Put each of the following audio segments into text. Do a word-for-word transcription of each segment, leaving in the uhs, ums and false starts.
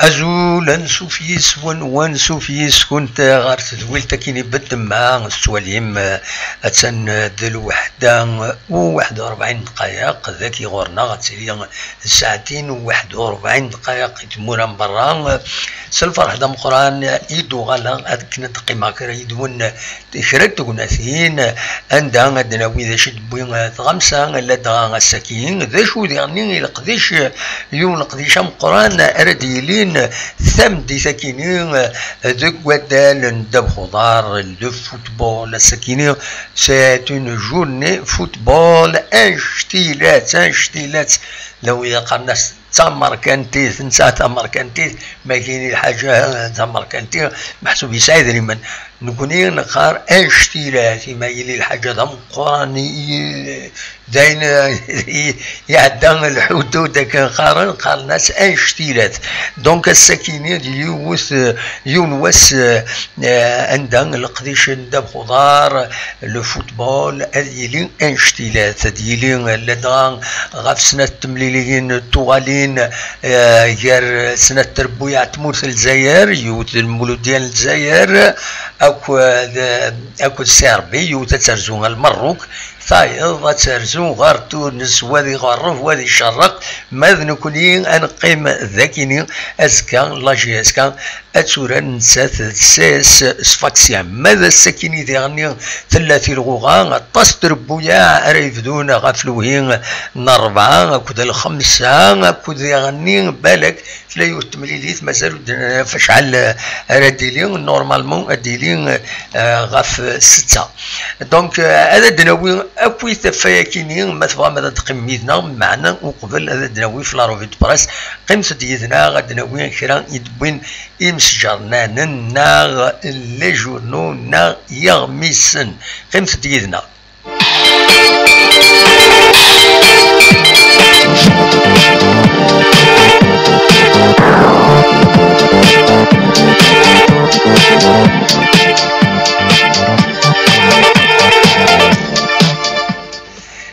Azul, ansuf yis-wen, wansuf yis-kunt ɣer tedwilt akkin ibedd ma tettwalim, eh, attan, eh, d lweḥda u waḥed u rebɛin dqayeq, dagi ɣur-neɣ ad tili d saɛtin u waḥed u rebɛin dqayeq i tmura n berra. S lferḥ d ameqqran i d-uɣaleɣ akken ad d-qqimeɣ kra yid-wen kra n tegnatin, anda ad d-nawi d acu i d-tewwi tɣamsa, ladɣa ass-agi, d acu diɣen i leqdic, yiwen leqdic ameqqran ara d-yilin tameddit-agi-nni deg waddal n ddabex uḍar, le football, ass-agi-nni, c'est une journée football, anect-ilat, anect-ilat, d awi qqaren-as d tamerkantit, netta d tamerkantit, ma yili lḥaǧa d tamerkantit, meḥsub yesɛa idrimen. Nekkni neqqar anect-ilat, ma yili lḥaǧa d ameqqran, i-, d ayen, i-, iɛedda lḥudud akken qqaren, qqaren-as anect-ilat. Donc ass-akini d yiwet, yiwen wass, eh, anda leqdic n ddabex uḍar, le football, ad yili anect-ilat, ad yili ladɣa ɣef snat temliliyin tuɣalin, eh, gar snat trebbuyaɛ n tmurt n Lezzayer, yiwet d Lmuludya n Lezzayer, akked, akked Serbie, yiwet ad terzu ɣer Lmerruk, tayeḍ ad terzu ɣer Tunes, wa ad iɣerreb, wa ad icerreq, ma d nekkni ad neqqim d akini, azekka, la J S K, ad turar nettat d S S Sfaxia. Ma d ass-akini diɣenni tella tilɣuɣa, aṭas n trebbuyaɛ ara yebdun ɣef lewhi n rebɛa akked lxemsa, akked diɣenni balak tella yiwet temlilit mazal ur d-naf acḥal ara d-tili, normalement ad d-tili, eh, ɣef setta. Donc, eh, ad d-nawi akk i tafayakini, ma tebɣam ad d-teqqimem yid-neɣ, meɛna uqbel ad d-nawi f la revue de presse, qqimet-d yid-neɣ, ad d-nawi kra i d-wwin imsejrnanen neɣ les journaux neɣ yeɣmisen. Qqimet-d yid-neɣ.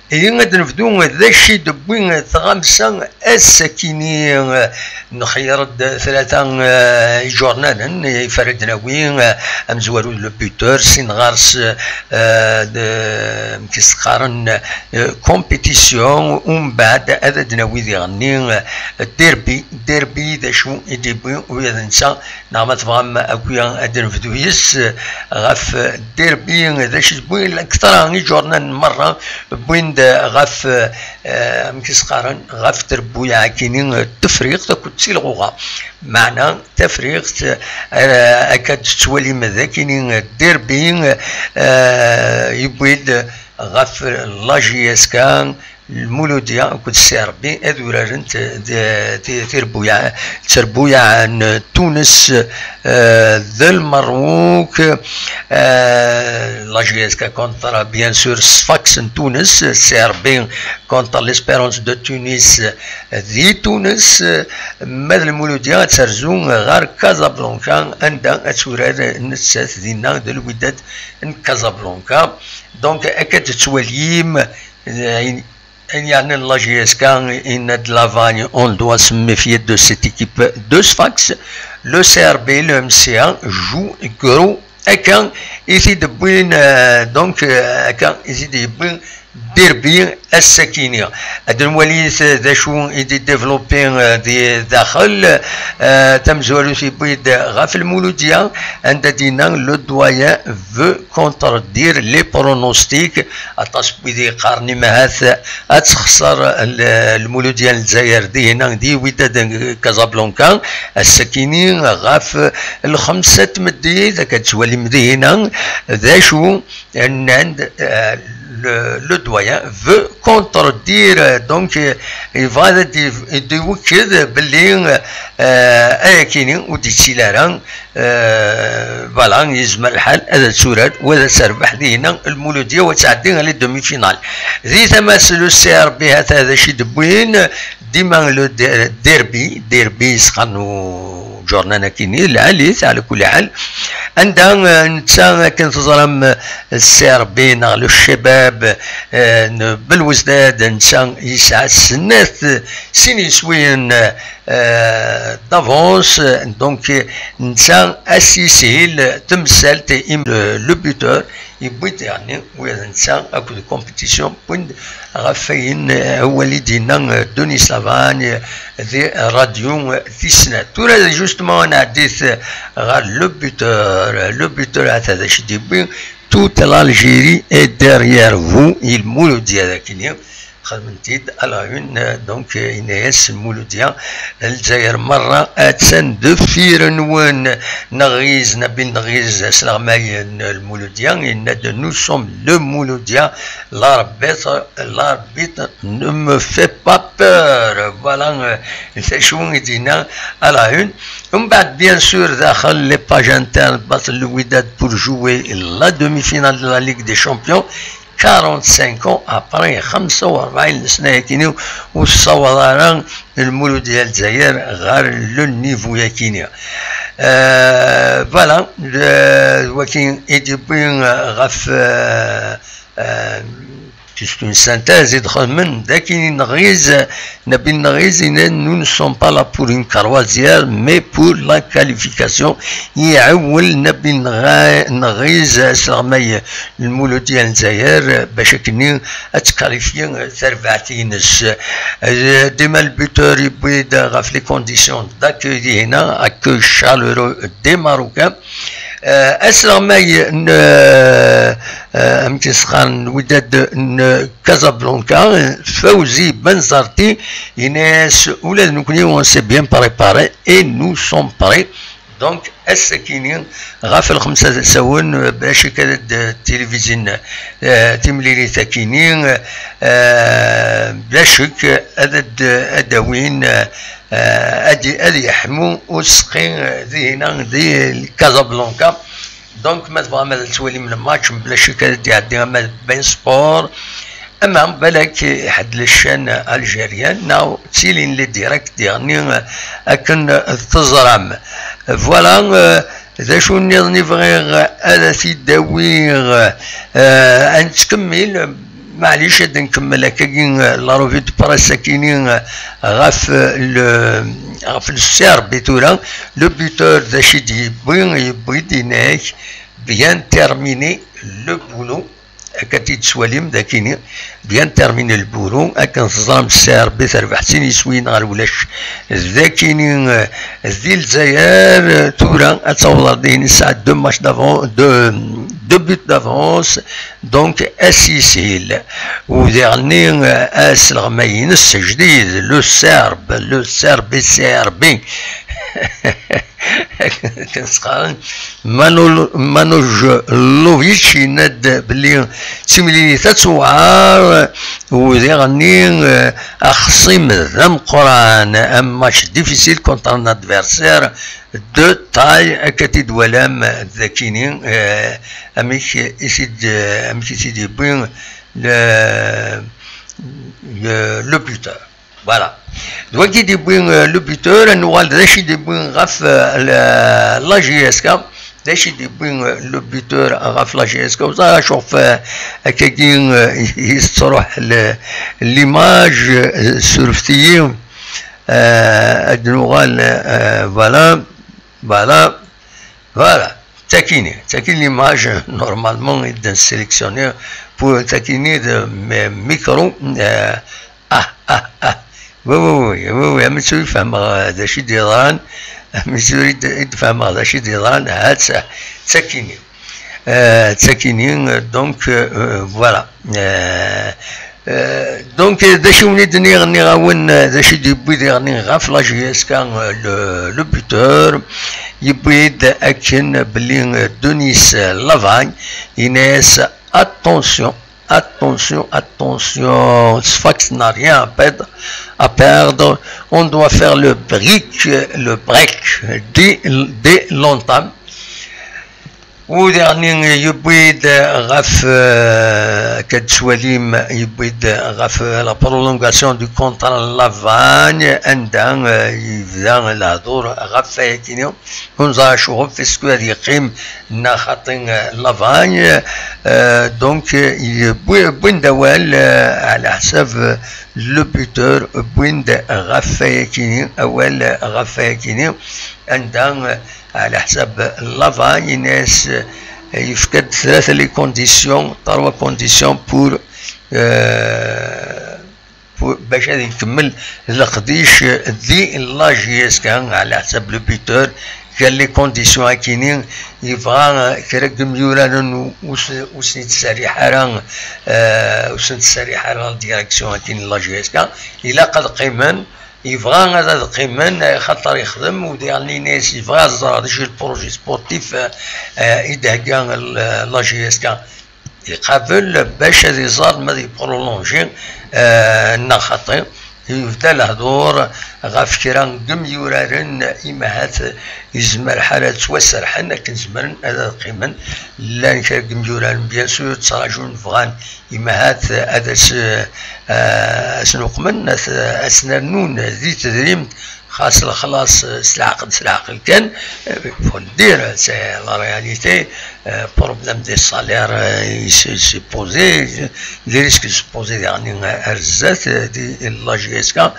Ihi ad d-nebdu d acu i d-tewwi tɣamsa ass-akini. Nxeyyer-d tlata, eh, iǧurnanen, ifer ad d-nawi, eh, amezwaru d le buteur, sin ɣer-s, eh, d, amek i s-qqaren, eh, compétition, umbeɛd ad d-nawi diɣenni, eh, derby, derby d acu i d-yewwi ula d netta, neɣ ma tebɣam akwi ad d-nebdu yes, eh, ɣef derby, d acu i d-wwin akteṛ iǧurnanen merra, wwin-d ɣef, eh, amek i s-qqaren, ɣef trebbuyaɛ-akini, eh, Tefriqt akked Tilɣuɣa. Meɛna Tafriqt, eh, akka d-tettwalim d akini, eh, derby, eh, yewwi-d ɣef la J S K, Lmuludya akked Serbie ad urarent d, d, tirbuyaɛ, tirbuyaɛ n Tunes, eh, d Lmerruk, eh, la J S K contre, bien sûr, Sfax n Tunes, Serbie contre l'Espérance de Tunis di Tunes, ma d Lmuludya ad terzu ɣer Casablanca, anda ad turar nettat dinna d Lwidad n Casablanca. Donc, akka d-tettwalim, eh, ayen, ayen yeɛnan la J S K, yenna-d Lavagne, on doit se méfier de cette équipe de Sfax. Le C R B, le M C A joue gros. Akka i t-id-wwin, eh, donc, eh, akka i t-id-yewwi derby ass-akini. Ad nwali d acu i d-idéveloppé, eh, di daxel, eh, tamezwarut yewwi-d ɣef Lmuludya, anda d-yenna le doyen veut contredire les pronostics. Aṭas n wid yeqqaren imahat ad texṣer l-, Lmuludya n Lezzayer dihin di Wydad Casablanca. Ass-akini ɣef lxemsa n tmeddit, akka d-tettwalim dihin d acu nnan-d, eh, le, le doyen veut contredire, donc, eh, yebɣa ad d-, ad d-iwekked belli, eh, ayakini ur d-yettili ara. Eh, voilà, yezmer lḥal ad turar, wa ad terbeḥ dinna Lmuludya, wa ad tɛeddi ɣer les demi-finales. Di tama-s, le C R B, hata d acu i d-wwin, dima le der-, derby, derby, sqan u-, Ǧurnan akini, lɛali, ɛla kulli ḥal. Anda, eh, netta, akken teẓram, eh, C R B neɣ le Chabab, eh, n Belwezdad, netta yesɛa snat, eh, sin yiswiyen, eh, d'avance, donc, eh, netta ad s-yishil temsalt i le, le buteur, yewwi-d, yeɛni, ula d netta akked compétition, wwin-d ɣef wayen, eh, awal i d-yenna, eh, Denis Lavagne, eh, di radio, eh, tis snat. Tura, justement, ad nɛeddi, eh, ɣer le buteur. Le buteur, ata d acu d-yewwi, toute l'Algérie est derrière vous, i Lmuludya d akini. Xedmen-t-id à la une, euh, donc, euh, yenna-yas Lmuludya, Lezzayer merra attan deffir-nwen. Nɣiz, Nabil Nɣiz, asleɣmay n Lmuludya, yenna-d: nous sommes le Mouloudia, l'arbitre, l'arbitre ne me fait pas peur. Voilà, euh, c'est chaud, il dit non à la une. Umbeɛd, bien sûr, daxel les pages internes, battre le Wydad pour jouer la demi-finale de la Ligue des Champions. Quarante-cinq ans après, خمسة وأربعين سنة ياكيني، وصور راه المولودية الجزائر غير le niveau ياكيني. Euh, voilà, euh, wakin i d-yewwi, euh, ɣef, euh, euh, c'est une synthèse, i d-xedmen d akini Nɣiz, Nabil Nɣiz yenna: nous ne sommes pas là pour une croisière, mais pour la qualification. Iɛewwel Nabil Nɣa-, Nɣiz asleɣmay n Lmuludya n Lezzayer bac akken ad tkalifyi tarbaɛt-ines. Eh, dima le buteur yewwi-d ɣef les conditions d'accueil dihina, accueil chaleureux des Marocains. Eh, asleɣmay n, eh, eh, amek i s-qqaren, Wydad n Casablanca, Fawzi Benzarti, yenna-yas: ula d nekkni, on s'est bien préparé et nous sommes prêts. Donc, ass-akini, ɣef lxemsa d asawen, bac akka ad d-tilivizin, eh, timlilit akini, eh, bac akka ad d-, ad d-awin, eh, ad, ad yeḥmu useqqi, eh, dihina di Casablanca. Donc, ma tebɣam ad twalim le match, mebla ccek ad d-iɛeddi ama d Bein Sport, ama balak ḥedd les chaînes algériennes, neɣ ttilin les directs diɣenni akken teẓram. Voilà, euh, d acu nniḍen i bɣiɣ ad t-id-awiɣ, euh, ad nettkemmil. Maɛlic, ad nkemmel akkagi, euh, la revue de presse akini, euh, ɣef, euh, le, ɣef le C R B tura. Le buteur d acu i d-yewwi, yewwi-d inak: bien terminer le boulot. Akka t-id-twalim d akini: bien terminer le boulot. Akken teẓram, C R B terbeḥ sin yiswiyen ɣer ulac d akini, euh, di Lezzayer. Tura ad taweḍ ɣer dihin, yesɛa deux matchs d'avance, deux, deux buts d'avance. Donc, ad s-yishil. U diɣenni, eh, asleɣmay-ines jdid, le Serbe, le Serbe, C R B. Akken s-qqaren, Manol-, Manojlovic yenna-d belli d timlilit ad tewɛer, u diɣenni, eh, axṣim d ameqqran, un match difficile contre un adversaire de taille, akka t-id-twalam d akini, eh, amek i t-id, amek i t-id-yewwi le, le, le buteur. Voilà. D wagi i d-yewwi, eh, le buteur, ad nuɣal d acu i d-yewwi ɣef, eh, la, la J S K, d acu i d-yewwi, eh, le buteur ɣef la J S K, ur ẓriɣ acu ɣef, eh, akkagi, eh, i tettruḥ le, l'image, eh, surfet-iyi, eh, ad nuɣal, eh, voilà. Voilà, voilà. Takini, takini l'image, normalement, il est sélectionné pour takini de mi-, micro, euh, ah, ah, ah. Oui, oui, oui, oui, oui, am tura i fehmeɣ, euh, d acu i d-yeḍran, am tura i d-, i d-fehmeɣ d acu i d-yeḍran, ha-tt-a, takini. Euh, takini, euh, donc, euh, euh, voilà. Euh, Euh, donc, euh, d acu i wen-d-nniɣ, nniɣ-awen, euh, d acu i d-yewwi diɣenni ɣef la J S K, euh, le, le buteur, yewwi-d akken belli, euh, Denis, euh, Lavagne, yenna-yas: attention, attention, attention, Sfax n'a rien à perdre, à perdre, on doit faire le break, euh, le break dès, dès l'entame. U daɣen yewwi-d ɣef, eh, akka d-tettwalim, yewwi-d ɣef la prolongation du contrat n Lavagne, anda, eh, yebda lehdur ɣef wayakini. Ur neẓri acuɣef, est-ce que ad yeqqim neɣ xaṭi, eh, Lavagne. Eh, donc, eh, yewwi-, wwin-d awal, eh, ɛla ḥsab, eh, le buteur, wwin-d ɣef wayakini, awal ɣef wayakini, anda, eh, ɛla ḥsab Lavagne, ini-as, eh, yefka-d tlata les conditions, trois conditions pour, eh, pour, bac ad ikemmel leqdic di la J S K, ɛla ḥsab le buteur. Gar les conditions akini, yebɣa kra n yimyuraren ur s-, ur sen-yettserriḥ ara, eh, ur sen-tettserriḥ ara la direction akini n la J S K. Ilaq ad qqimen, yebɣa ad, ad qqimen, eh, xaṭer yexdem, u diɣen ini-as yebɣa ad ẓreɣ d acu le projet sportif, eh, eh, i d-thegga l-, la J S K. Iqabel bac ad iẓer ma ad yeprolonji, eh, neɣ xaṭi. Yebda lehdur ɣef kra n yimyuraren, imahat yezmer ḥala ad ttwaserḥen akken zemren ad, ad qqimen. Llan kra n yimyuraren, bien sûr, ttraǧun, bɣan imahat ad as-, eh, as-nuqmen, ad, ad s-nernun di tedrimt, xas lexlaṣ, eh, s leɛqel, s leɛqel kan, eh, faut le dire, c'est la réalité, eh, problème des salaires, eh, il se, il se posait, les risques se posaient daɣen, eh, ar zdat, eh, di la J S K,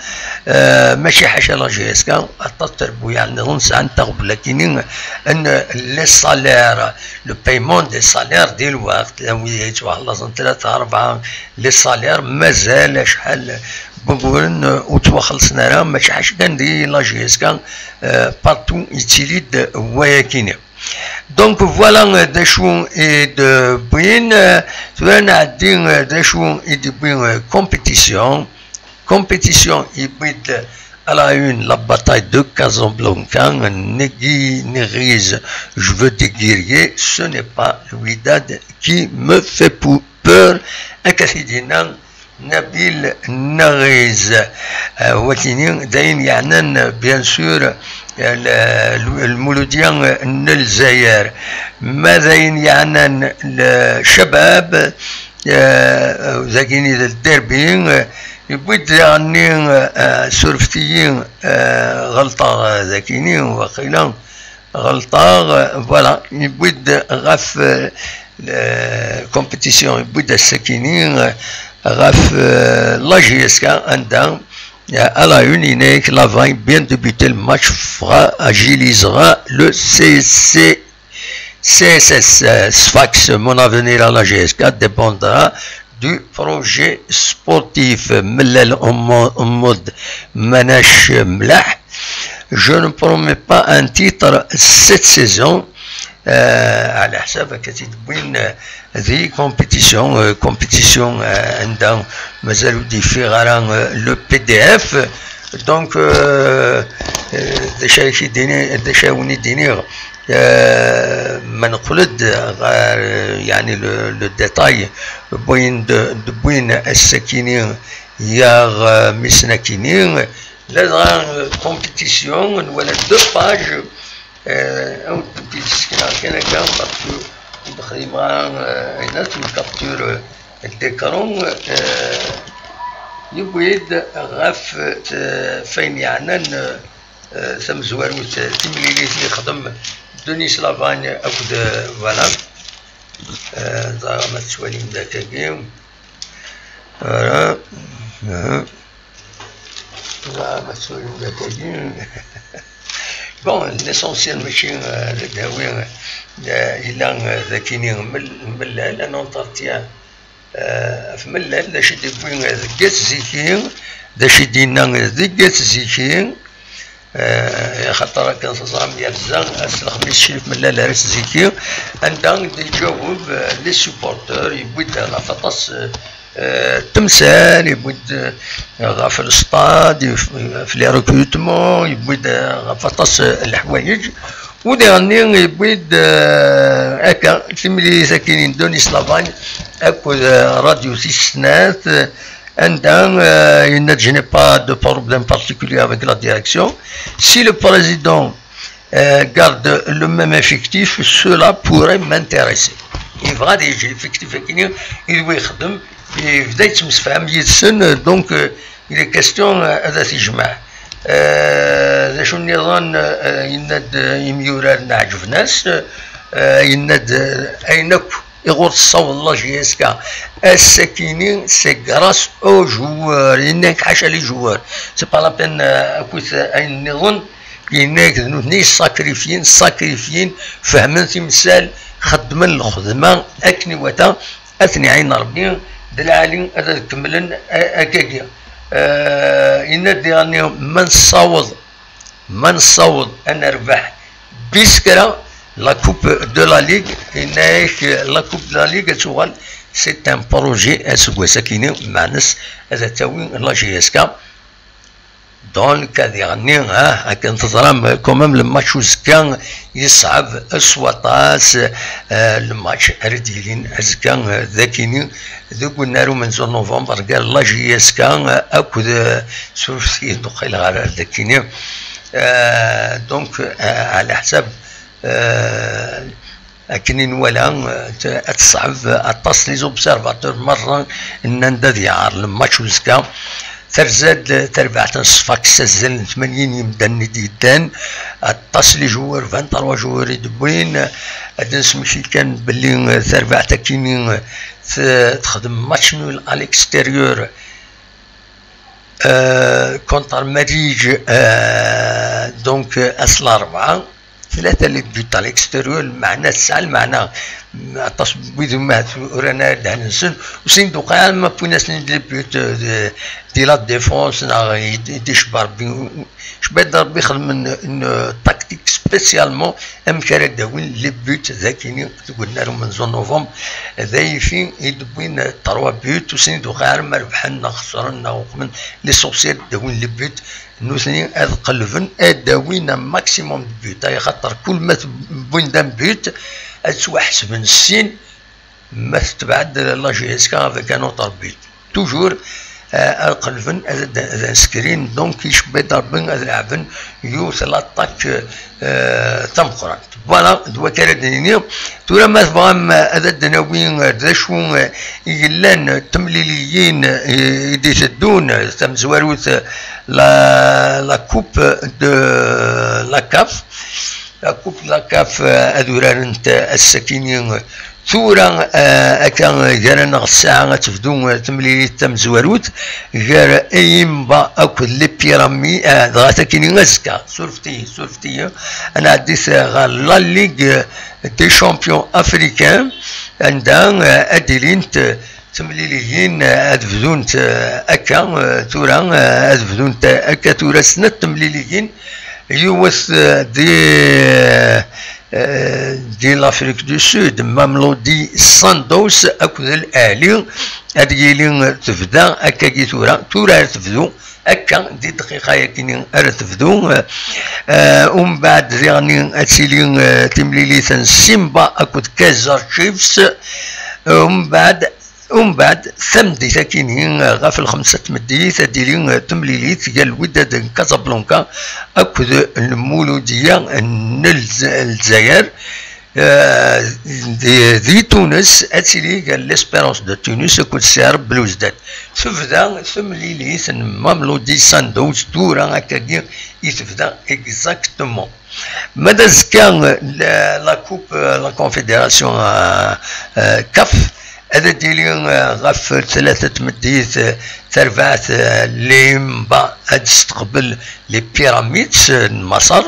eh, mačči ḥaca la J S K, aṭas n trebbuyaɛ nniḍen sɛan taɣbel akini, n les salaires, le paiement des salaires di lweqt, llan wid yettwaxlaṣen tlata, rebɛa, les salaires, mazal acḥal n wuguren, eh, ur ttwaxelṣen ara, mačči ḥaca kan di la J S K, eh, partout yettili-d wayakini. Donc voilà, eh, d acu i d-wwin, eh, tura nɛeddi, eh, d acu i d-wwin, eh, compétition. Compétition, yewwi-d à la une la bataille de Casablanca, Negui Neriz, je veux des guerriers, ce n'est pas le Wydad qui me fait pou-, peur, akka t-id-yenna Nabil Neriz. Euh, wakini, d ayen yeɛnan, bien sûr, euh, le, le, Lmuludya n Lezzayer. Ma d ayen yeɛnan Ccabab, euh, dagini d derbi, euh, yewwi-d daɣenni, euh, surfet-iyi, euh, ɣelṭeɣ, euh, dagini, waqila, ɣelṭeɣ, euh, voilà, yewwi-d ɣef, euh, la compétition, yewwi-d ass-akini, euh, ɣef, euh, la J S K, anda, euh, à la une, yenna-ak, Lavagne, bien débuté le match, fragilisera le C S C. C S S, euh, Sfax, mon avenir à la J S K dépendra du projet sportif. Mellal Ummu-, Ummud, manac mlaḥ. Je ne promets pas un titre cette saison. Euh, ɛla ḥsab akka tt-id-wwin, euh, di compétition, euh, compétition, euh, anda mazal ur d-yeffiɣ ara, euh, le P D F. Donc, euh, euh, d acu ara k-id-ini-, d acu ara wen-id-iniɣ, euh, ma neqqel-d ɣer, euh, yeɛni le, le détail, wwin-d, wwin ass-akini yaɣ, euh, mis n akini, ladɣa, euh, compétition, nwala deux pages, euh, ad wen-tent-id-sekneɣ kan akka, parce que ur d-xdimeɣ ara, euh, ayen, ad tt-id-capture, euh, Dikru, eh, yewwi-d ɣef, eh, f-, ayen yeɛnan, eh, tamezwarut, eh, timlilit i yexdem Denis Lavagne akked, eh, voilà. Eh, ẓer ma tettwalim d akkagi. Voilà. Eh. Voilà, ma tettwalim d akkagi. Bon, l'essentiel mačči, eh, d adawi, eh, yella, eh, d akini mel-, mellal, un entretien, eh, ɣef mellal, d acu i d-yewwi, eh, deg At Ziki, d acu i d-yenna, eh, deg At Ziki, eh, axaṭer akken teẓram yerza ass n lexmis Crif Mellal ar At Ziki, anda i d-iǧaweb, eh, les supporters, yewwi-d ɣef aṭas, eh, eh, temsal, yewwi-d, eh, ɣef le stade, yef-, ɣef les recrutements, yewwi-d, eh, ɣef aṭas, eh, n leḥwayeǧ. U diɣenni yewwi-d, eh, akka, timlilit akkin n Denis Lavagne akked, eh, Radio Tis Snat, eh, anda, eh, yenna-d, je n'ai pas de problème particulier avec la direction. Si le président Euh, garde le même effectif, cela pourrait m'intéresser. Yebɣa ad yeǧǧ l'effectif-agi i d wi ixeddem, yebda yettemsefham yid-sen, donc euh, il est question euh, ad t-yejmeɛ. Euh, d acu nniḍen, euh, yenna-d euh, imyuraren ɛeǧben-as, euh, yenna-d euh, ayen akk iɣur tessaweḍ la J S K ass-akini, c'est grâce aux joueurs, yenna-k ḥaca les joueurs, c'est pas la peine euh, akkit ayen nniḍen. Yenna-k d nutni yessakrifyin, sakrifyin, fehmen timsal, xeddmen lxedma akken iwata, ad ten-iɛin Rebbi, d lɛali ad kemmlen a- akkagi. Euh, yenna-d diɣenni ma nessaweḍ, ma nessaweḍ ad nerbeḥ bis kra la coupe de la ligue, yenna-ak la coupe de la ligue ad tuɣal, c'est un projet aseggas-akini, meɛna-s ad tawi la J S K. Donc ad iɣenni, ah, akken teẓram quand même le match uzekka yeṣɛeb s waṭas, euh, le match ara d-yilin azekka euh, d akini deg unnar umenzu n novembre gar la J S K euh, akked euh, surfet-iyi ur qileɣ ara d akini. Euh, donc euh, ɛla ḥsab euh, akken i nwala, euh, t- ad teṣɛeb aṭas, les observateurs merra nnan-d ad yeɛreḍ le match uzekka. Terza-d terbaɛt n Sfax, azal n tmanyin yimdanen i d-yeddan, aṭas les joueurs, vingt-trois joueurs i d-wwin. Ad nesmekti kan belli euh, terbaɛt akini euh, t- texdem match nul à l'extérieur euh, contre Marij, euh, donc euh, ass n larebɛa. Tlata les buts à l'extérieur, lmeɛna tesɛa lmeɛna, aṭas n wid umi uran ara ddehn-nsen, ur sen-d-tuqiɛ ara ma wwin-asen-d les buts euh, de, de la défense neɣ i d- i d-icebba Rebbi. Cebba-d Rebbi xedmen une tactique spécialement amek ara d-awin les buts d akini deg unnar umenzu n novembre. D ayfi i d-wwin trois buts, ur sen-d-tuqiɛ ara ma rebḥen neɣ xesren neɣ uqmen, l'essentiel d-awin les buts. Nutni ad qelben ad d-awin un maximum de buts, ay xaṭer kul ma t- wwin-d un but ad ttwaḥesben sin, ma tetbeɛ-d la J S K avec un autre but. Toujours euh, ad qelben ad ad inskrin, donc icebba-d Rebbi ad leɛben yiwet l'attaque euh, tameqqrant. Voilà, d wakka ara d-nini. Tura ma tebɣam euh, ad d-nawi euh, d acu euh, i yellan euh, temliliyin euh, i d-iteddun euh, tamezwarut euh, la, la coupe de la CAF. La coupe de la CAF euh, ad urarent euh, ass-akini euh, tura euh, akka euh, gar-aneɣ ssaɛa ad tebdu euh, temlilit tamezwarut gar Imba akked les Pyramides, euh, dɣa takini azekka, surfet-iyi, surfet-iyi, ad nɛeddi s- ɣer la Ligue des Champions Africains, anda euh, ad d-ilint euh, temliliyin euh, ad bdunt euh, akka euh, tura euh, ad bdunt euh, akka tura snat temliliyin, yiwet euh, di euh, di l'Afrique du Sud, Mamelodi Sundowns akked Al Ahli, ad yili tebda akkagi tura, tura ara tebdu, akka di dqiqa yakini ara tebdu. Euh, umbeɛd diɣenni ad tili euh, timlilit n Simba akked Kaizer Chiefs. Euh, umbeɛd Umbeɛd, tameddit akini, ɣef lxemsa n tmeddit, ad d-tili temlilit gar Lwidad n Casablanca akked Lmuludiya n Lez- Lezzayer. Eh, di, di Tunes, ad tili gar l'Espérance de Tunis akked Sserb Belouizdad. Tebda temlilit n Mamelodi Sundowns tura, akkagi i tebda exactement. Ma d azekka, la, la Coupe, la Confédération euh, euh, CAF, ad d-tili euh, ɣef tlata n tmeddit, euh, tarbaɛt euh, l'Imba ad testeqbel les Pyramides euh, n Maṣer,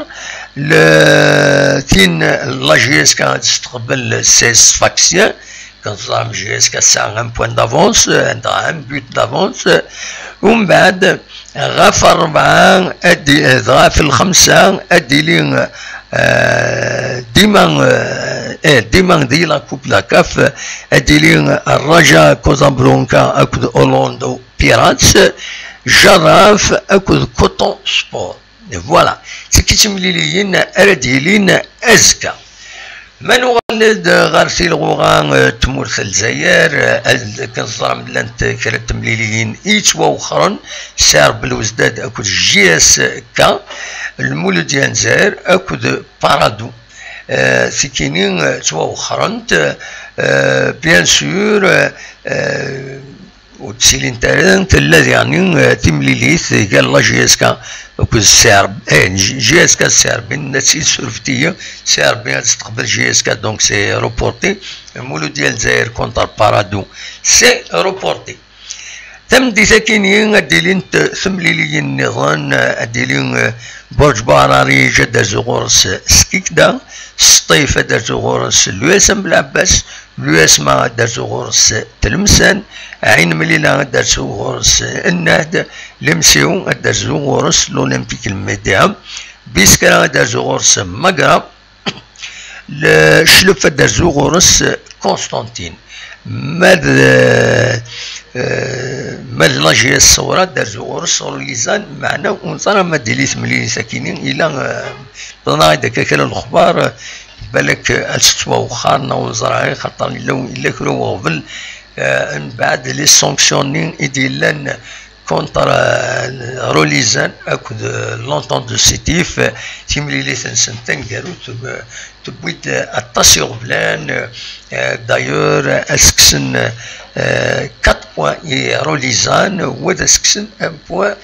le, tin la J S K ad testeqbel c'est Sfaxien, quand J S K tesɛa un point d'avance, euh, un but d'avance, euh, umbeɛd, ɣef rebɛa, ad di- dɣa ɣef lxemsa, ad d-tili euh, dima, euh, eh, dima di la Coupe de la CAF, ad d-tili Raja Casablanca akked Orlando Pirates, Jarraf akked Coton Sport. Et voilà, c'est qui timliliyin ara d-yilin azekka. Ma nuɣal-d ɣer tilɣuɣa, eh, n tmurt n Lezzayer, eh, ad akken teẓram llant kra n temliliyin i yettwawexxren, Sɛerb Lwezdad akked J S K, Lmuludya n Lezzayer akked Parado. Eh, tikini, eh, ttwawexxrent, eh, bien sûr, eh, eh, ur ttilint ara, tella diɣen, eh, timlilit gar la J S K akked Sɛerb, eh, J S K d Sɛerb, nna-tt-id surfet-iyi, Sɛerb ad teqbel J S K, donc c'est reporté. Lmuludya n Lezzayer contre Parado, c'est reporté. Tameddit-akini ad d-ilint temliliyin nniḍen, ad d-ili, eh, Burǧ Buɛrariǧ ad d-terzu ɣur-s Skikda, Sṭif ad d-terzu ɣur-s l'U S M Belɛebbas, l'U S M A ad d-terzu ɣur-s Tlemsan, Ɛin Mlila ad d-terzu ɣur-s Nnad, Lemsiw ad d-terzu ɣur-s l'Olympique Lmedia, Biskra ad d-terzu ɣur-s Magra, Leclef ad d-terzu ɣur-s Constantine. Ma d, eh, ma d la J S Ṣewra ad d-terzu ɣur-s Rolizan, meɛna ur neẓra ma d-ili temlilit akini, ila, eh, ḍna-id akka kra n lexbar, eh, balak, eh, ad tettwawexxar neɣ ur neẓra, xaṭer illa, illa kra n uɣbel, eh, mbeɛd les sanctions-nni i d-yellan contre, euh, Rolizan akked, euh, l'Entente de Sétif, euh, timlilit-nsen taneggarut, euh, tewwi-d, euh, aṭas iɣeblan, euh, euh, d'ailleurs, euh, ad s-kksen, euh, quatre points i Rolizan, wa ad s-kksen un point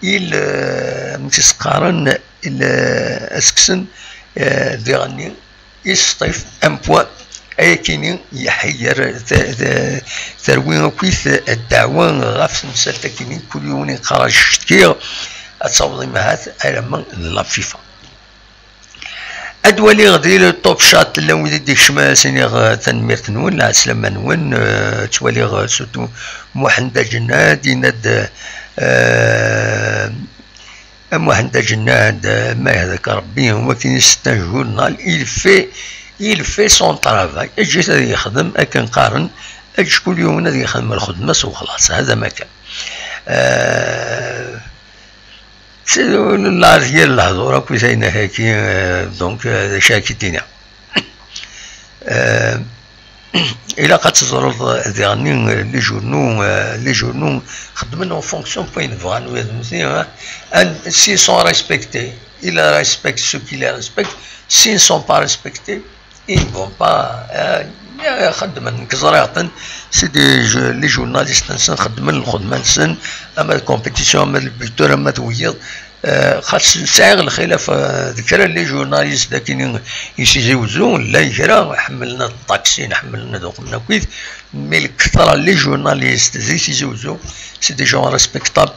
i l-, euh, amek i s-qqaren, i l-, ad s-kksen, euh, diɣenni i Sṭif, un point. Ayakini iḥeyyer, ta-, ta-, terwi akkit ddeɛwa ɣef temsalt-akini, kul yiwen iqqar ad cetkiɣ, ad taweḍ imahat alamma d la FIFA. Ad waliɣ di le Top Chat, llan wid i d-ikecmen, ad s-iniɣ, eh, tanemmirt-nwen, lɛeslama-nwen, eh, ttwaliɣ, eh, surtout Muḥend Aǧennad, yenna-d, eh, A Muḥend Aǧennad, ma yehdak Rebbi, wakin i s-, c'est un journal, il fait, il fait son travail. Eǧǧ-it ad yexdem, akken qqaren, eǧǧ kul yiwen ad yexdem lxedma-s, wexlaṣ, hada ma kan. Euh, c'est, la yir lehdur akk i tayna-agi, euh, donc, euh, d acu ara k-id-iniɣ. Euh, Ilaq ad teẓreḍ, eh, diɣenni, eh, les journaux, eh, les journaux xeddmen en fonction n wayen bɣan wid, hein. Un, s'ils sont respectés, ils respectent ceux qui les respectent. S'ils ne sont pas respectés, ils ne vont pas, eh, eh, xeddmen, nekk ẓriɣ-ten, c'est des, je-, les journalistes-nsen xeddmen lxedma-nsen, ama d compétition, ama d lbultur, ama d wiyiḍ, Eh, xas sɛiɣ lxilaf, eh, d kra n les journalistes d akken i Tizi Wezzu, llan kra ḥemmlen ad ṭaksin, ḥemmlen ad uqmen akkit, mais lketṛa n les journalistes di Tizi Wezzu, c'est des gens respectables,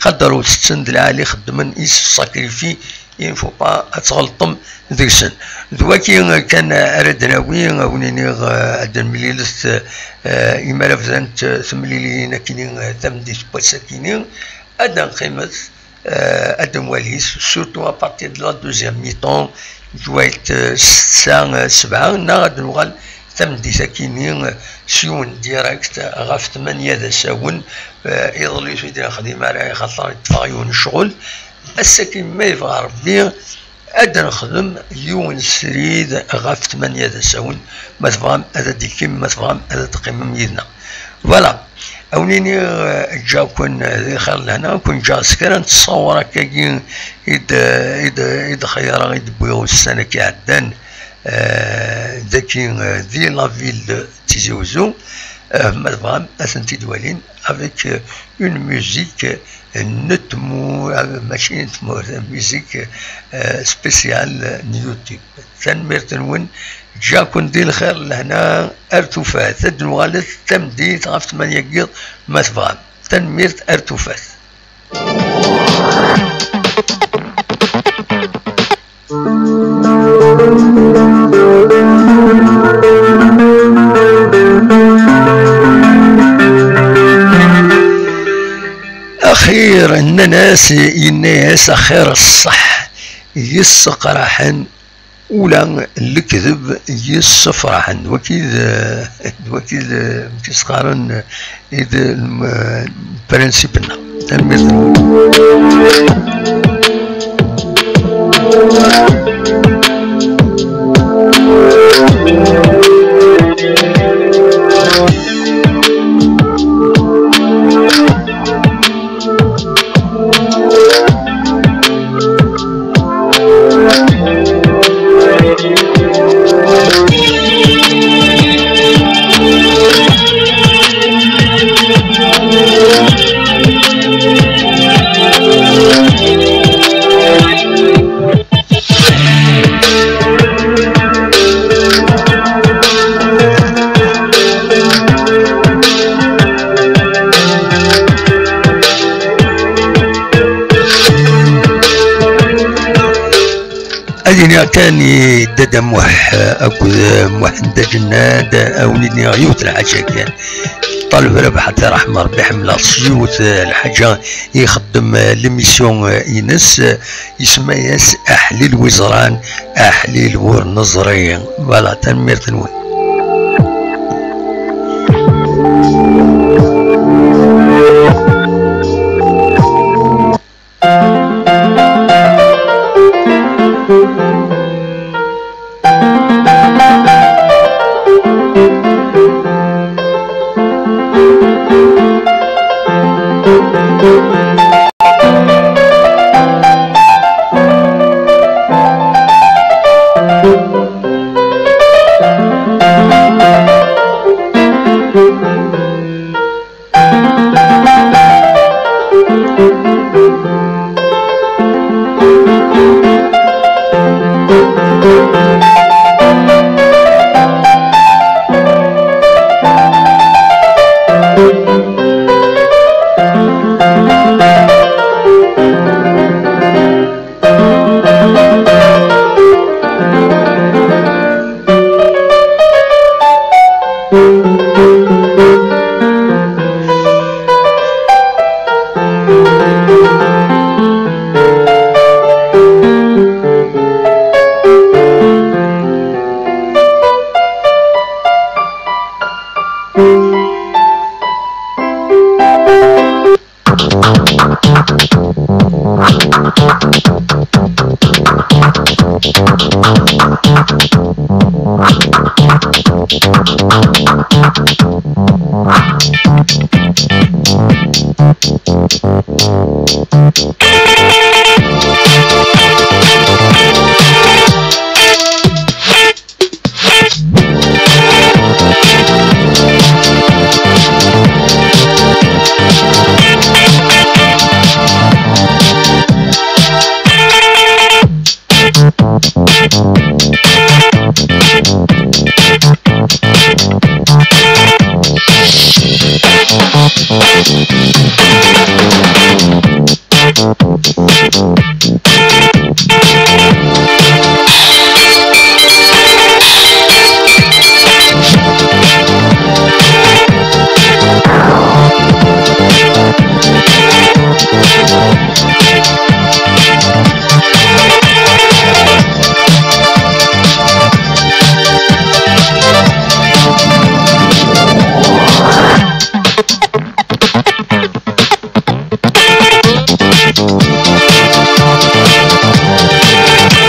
qadrut-ten d lɛali, xeddmen, ils se sacrifient, il ne faut pas ad tɣelṭem deg-sen. D waki kan ara d-nawi, a wen-iniɣ, eh, ad d-nemlilet, eh, imi ara bdant, eh, temliliyin akkin, eh, tameddit n wass-akkin, ad d-neqqimet, eh, ad nwali, surtout à partir de la deuxième mi-temps, ǧwayet, eh, ssetta, eh, sebɛa, neɣ ad nuɣal tameddit akkin-nni, eh, s yiwen direct ɣef tmanya d asawen, eh, iḍelli ur t-id-nexdim ara, axaṭer iṭṭef-aɣ yiwen n ccɣel. Ass-agi, ma yebɣa Rebbi, ad d-nexdem yiwen srid ɣef tmanya d asawen, ma tebɣam ad d-ikkim, ma tebɣam ad d-teqqimem yid-neɣ. Voilà. A wen-iniɣ, eh, ǧǧaɣ-ken, eh, di xir lehna, ken-ǧǧaɣ s kra n ttṣawur akkagi i d-, i d-, i d-xeyyreɣ, i d-wwiɣ ussan-agi iɛeddan, eh, dagi, eh, di la ville de Tizi Ouzou. Eh, ma tebɣam ad tent-id-walin avec, eh, une musique, eh, n tmu-, eh, mačči n tmurt, musique, eh, spéciale n YouTube. Tanemmirt-nwen, ǧǧiɣ-ken di lxir, lehna, ar tufat. Ad d-nuɣalet tameddit ɣef tmanya n yiḍ, ma tebɣam. Tanemmirt, ar tufat. Axir, nnan-as, yenna-yas, axir ṣṣeḥ yesseqraḥen, ula lekdeb yessefraḥen. D waki d, d waki d, amek i s-qqaren, i d lem-, lprinsip-nneɣ. Tanemmirt-nwen. Ad iniɣ kan i Dada Muḥ akked Muḥend Aǧennad, ad wen-iniɣ yiwet lḥaǧa kan. Ṭaleb Rabaḥ, ad t-iṛḥem Ṛebbi, ḥemmleɣ s yiwet lḥaǧa i ixeddem l'émission ines, isemma-yas Aḥlil wi ẓran, aḥlil wur neẓri. Voilà, tanemmirt-nwen.